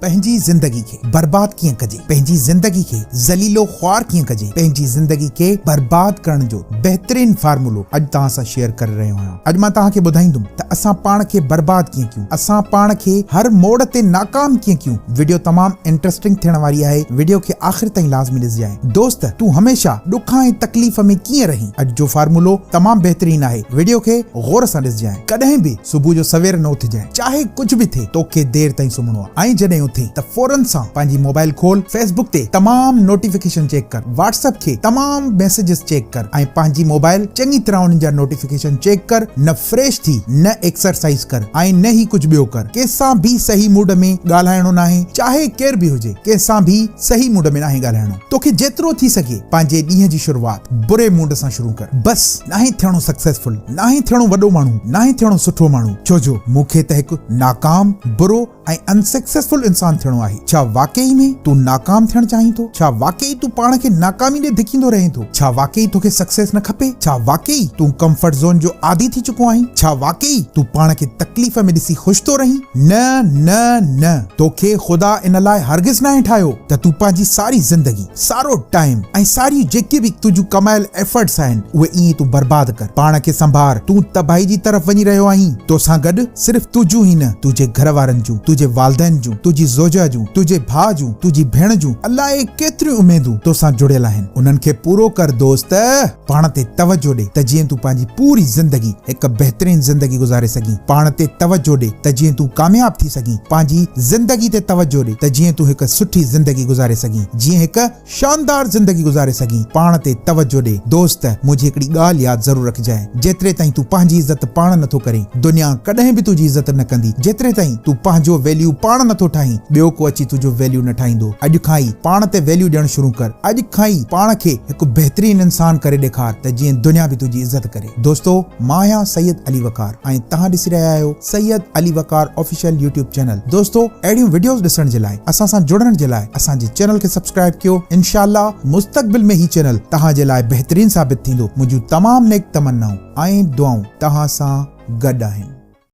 پنهنجي زندگي کي برباد ڪيئن ڪجي؟ پنهنجي زندگي کي ذليل و خوار ڪيئن ڪجي؟ پنهنجي زندگي کي برباد ڪرڻ جو بهترين فارمولو اڄ توهان سان شيئر ڪري رهيو آهيان. اڄ مان توهان کي ٻڌائيندم ته اسان پاڻ کي برباد ڪيئن ڪيون؟ اسان پاڻ کي هر موڙ تي ناڪام ڪيئن ڪيون؟ وڊيو تمام انٽرسٽنگ ٿيڻ واري آهي، وڊيو کي آخر تائين لازمي ڏسجانء. دوست تون هميشه ڏک ۽ تڪليف ۾ ڪيئن رهين؟ اڄ جو فارمولو تمام بهترين آهي، وڊيو کي غور سان ڏسجانء. ڪڏهن به صبح جو سوير نه اٿجانء. چاهي ڪجهه به ٿئي توکي دير تائين سمهڻو آ ۽ جڏهن اٿين ته فورن سان پنهنجي موبائل کول فيس بڪ تي تمام نوٽيفڪيشن چيڪ ڪر واٽس اپ کي تمام ميسيجز چيڪ ڪر ۽ پنهنجي موبائل چڱي طرح انهن جا نوٽيفڪيشن چيڪ ڪر نه فريش ٿي نه ايڪسرسائيز ڪر ۽ نه ئي ڪجهه ٻيو ڪر ڪنهن سان به صحيح موڊ ۾ ڳالهائڻو ناهي چاهي ڪير به هجي ڪنهن سان به صحيح موڊ ۾ ناهي ڳالهائڻو توکي جيترو ٿي سگهي پنهنجي ڏينهن جي شروعات بري موڊ سان شروع ڪر بس ناهي ٿيڻو سڪسيسفل، ناهي ٿيڻو وڏو ماڻهو، ناهي ٿيڻو سٺو ماڻهو، ڇو جو مون کي ته هڪ ناڪام، برو ۽ انسڪسيسفل انسان ٿيڻو آهي. ڇا واقعي ۾ تون ناڪام ٿيڻ چاهين ٿو؟ ڇا واقعي تون پاڻ کي ناڪامي ڏي ڌڪيندو رهين ٿو؟ ڇا واقعي توکي سڪسيس نه کپي؟ ڇا واقعي تون ڪمفرٽ زون جو عادي ٿي چڪو آهين؟ ڇا واقعي تون پاڻ کي تڪليف ۾ ڏسي خوش ٿو رهين؟ نه، نه، نه، توکي خدا ان لاء هرگز ناهي ٺاهيو ته تون پنهنجي ساري زندگي، سارو ٽائيم ۽ ساريون جيڪي به تنهنجون ڪمايل ايفرٽس آهن اهي ائين ئي تون برباد ڪر. پاڻ کي سنڀار، تون تباهي جي طرف وڃي رهيو آهين. توسان گڏ صرف تنهنجون ئي نه، تنهنجي گهر وارن جون، تنهنجي والدين جون، تنهنجي زوجه جون، تنهنجي ڀاء جون، تنهنجي ڀيڻ جون الائي ڪيتريون اميدون توسان جڙيل آهن. انهن کي پورو ڪر دوست! پاڻ تي توجهه ڏي ته جيئن تون پنهنجي پوري زندگي هڪ بهترين زندگي گذاري سگهين. پاڻ تي توجهه ڏي ته جيئن تون ڪامياب ٿي سگهين. پنهنجي زندگي تي توجهه ڏي ته جيئن تون هڪ سٺي زندگي گذاري سگهين. جيئن هڪ شاندار زندگي گذاري سگهين. پاڻ تي توجهه ڏي. دوست! منهنجي هڪڙي ڳالهه ياد ضرور رکجانء. جيتري تائين تون پنهنجي عزت پاڻ نٿو ڪرين، دنيا ڪڏهن به تنهنجي عزت نه ڪندي. جيتري تائين تون پنهنجو ويليو پاڻ نٿو ٺاهين، ٻيو ڪو اچي تنهنجو ويليو نه ٺاهيندو. اڄ کان ئي پاڻ تي ويليو ڏيڻ شروع ڪر. اڄ کان ئي پاڻ کي هڪ بهترين انسان ڪري ڏيکار ته جيئن دنيا به تنهنجي عزت ڪري. دوستو مان آهيان سيد علي وقار ۽ توهان ڏسي رهيا آهيو Syed Ali Waqar official YouTube channel. دوستو اهڙيون وڊيوز ڏسڻ جي لاء اسان سان جڙڻ جي لاء اسان جي چينل کي سبسڪرائب ڪيو انشاء الله مستقبل ۾ هي چينل توهان جي لاء بهترين ثابت ٿيندو. منهنجون تمام نيڪ تمنائون ۽ دعائون توهان سان گڏ آهن.